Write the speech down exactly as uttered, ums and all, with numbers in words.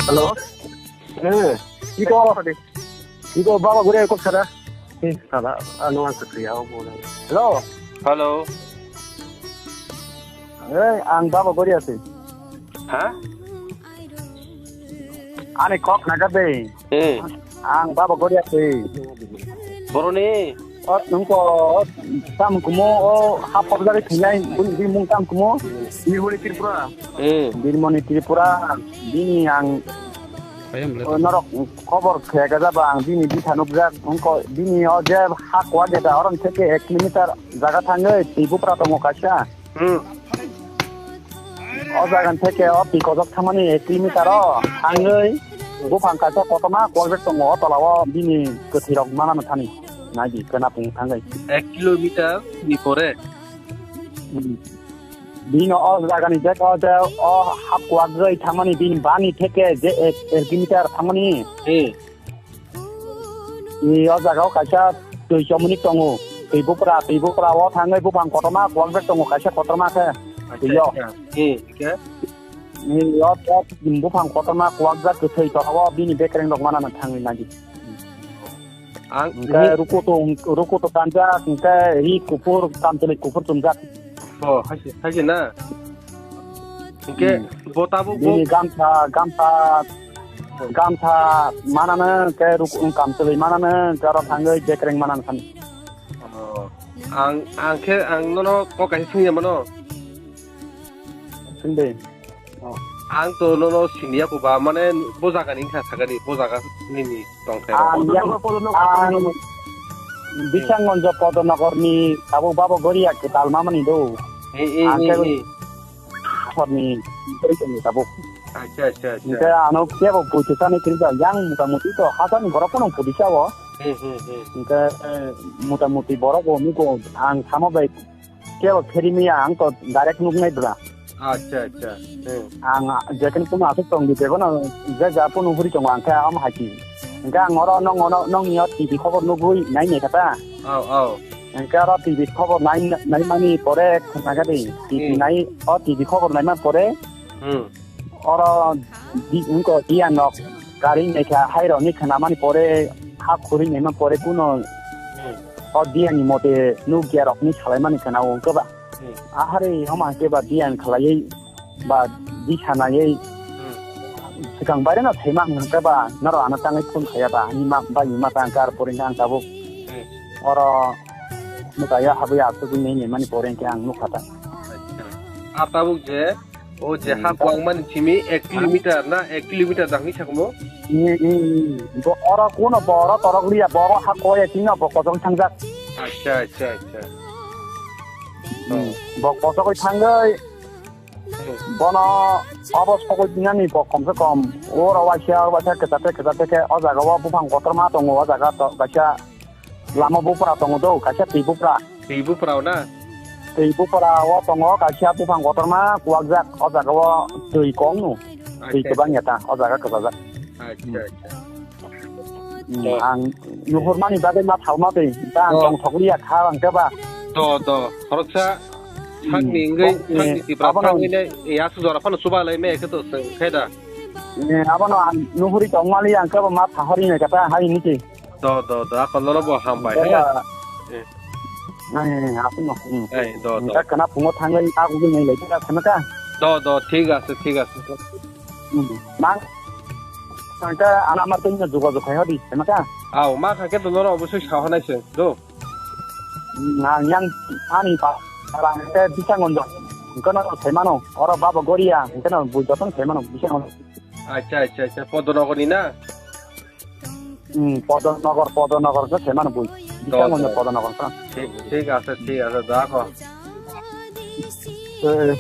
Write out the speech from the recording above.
Hello. Eh, iko, iko baba gure ko sara. Eh, sara, ano ang sakriya o mo. Hello. Hello. Eh, ang baba guri ase. Ha? Ani kok naga de. Eh. Ang baba guri ase. Boroni. O, nungko, o, tam kumo, o, hap hap jari thinai, bini, bini mung tam kumo. Birmoni Tripura. Hmm. Birmoni Tripura, bini ang, o, norok khobor khega jaba ang bini bitha nukjak, nungko, bini o je ha kuwa jeta, oron theke ek kilometer jaga thangwi, twi bupra tongo kaisa. Hmm. O jaga theke o twi kojok thangmani ek kilometer o thangwi buphang kaisa kotorma kwlbek tongo o tola o bini kwthwi rok manano thani. Naidi kena pung thangwi. Ek kilometer ni pore. Hmm. Bini o jaga ni je o je o hap kwak jai thangmani bini bani theke je ek, ek kilometer thangmani. Hmm. I o jaga o kaisa twi chomoni tongo. Twi bupra, twi bupra o thangwi buphang kotorma kwlbek tongo kaisa kotorma khe. Acha, twi o. Acha. Hmm, khe? I o, o buphang kotorma kwlbjak kwthwi tola o bini bekreng rok manana thangwi nadi. Ang hwnkhe rukutu, rukutu kanjak, hwnkhe ri kuphur, kamchwlwi kuphur chumjak. Oh, haise, haise na? Hwnkhe hmm. Bo tabuk bo bini gamsa, gamsa, gamsa manano, hwnkhe rukutu kamchwlwi manano, hwnkhe oro thangwi bekreng manano thani. Oh, ang, ang khe, ang nono kok kaisa swngya mano. Swngdi. Oh. Ang to nono siniya ko ba, mane bo jaga ni wngkha sakani, bo jaga nini tongthai rok. Ang yang, ang Bisanggonjo Podonogor ni tabuk babo Goria kwtal mamani do. Eh, eh, ang eh, khe eh. Horni tabuk. Acha, acha, acha. Hingke ano kebo buitu sani kirja yang mota moti to hasani borok kono pudi sao. Hmm, hmm, hmm. Hingke, eh, mota moti borok bo miko ang samo bai kebo pheri miya ang to direct nuk nai bra. Acha, acha. Hmm. Ang jekin kono asuk tong di bego no je ja pono huri tongo ang khe am haki. Hingke ang oro nong ono nong ni o T V khobor nugui nai ne kata. Au, au. Hingke oro T V khobor nai, nai mani pore khna gadi. T V hmm. Nai o T V khobor nai man pore. Hmm. Oro di, wngko diyan rok kari naikha hai rok ni khna mani pore ha khuri naima pore kuno hmm. O diyan ni mote nukya rok ni salai mani khna wngko ba. Hmm. Ahare homa ke ba diyan khalai ba di sanai hmm. Sikang baire no thaima hwnkhe ba noro ano tangwi phone khaya ba ni ma ba ni ma tang kar pore ang tabuk hmm. Oro mutaya habwi asugwi naimani pore hwnkhe ang nukha ta. Acha. A tabuk je O je ha kwlangmani simi ek kilometer na ek kilometer da hwnwi sakmo? Ni, ni, ni. Bo oro kuno bo oro torok liya, bo oro ha koya chino bo kosong thangjak. Acha, acha, acha. Hmm. Bo kosogwi thangwi bono obo sogwi dinani bo komse kom oro waisa waisa kwchate kwchate khe o jaga o buphang kotorma tongo o jaga to kaisa Lama bupra tongo do, kaisa twi bupra. Twi bupra o na? Twi bupra o tongo kaisa buphang kotorma kuwakjak, o jaga o twi kong no. Twi acha, kwbang acha. Ya ta, o jaga kwchajak. Acha, hmm. Acha. Hmm, to. Ang nuhurmani bagwi ma thalma twi, ta ang oh. Tong thokliya kha ang khe ba. To, to. Khoroksa hmm. Sakni wngwi, oh, sakni eh, tipra abono sakni ne, ya su jora phano chuba lai me khe to seng khe da. Eh, abono ang nuhuri tongmali ang khe ba ma thahori ne kata hai ni twi. Do, do, do, ako nono bo hambai, he? Bola. Eh. Ai, ai, ai, ako no. Hmm. Ai, do, do. Engka kana pungo thangwi ako gini lai kira kana ka? Do, do, thik ase, thik ase. Hmm. Mang. Engka ana mar tengna juga juga hai hodi, kana ka? Au, ma kha ke do nono obosoi sa honai se, do. Hmm, na yang ani pa, para engka bisa ngonjo. Engka no sai mano, oro baba goria, engka no bui jotong sai mano, bisa ngonjo. Acha, acha, acha, Podonogor ni na? Hmm, Podonogor, Podonogor khe semano bui. Do, bisango do. Podonogor khe. Thik, thik ase, thik ase, da kho. Eh,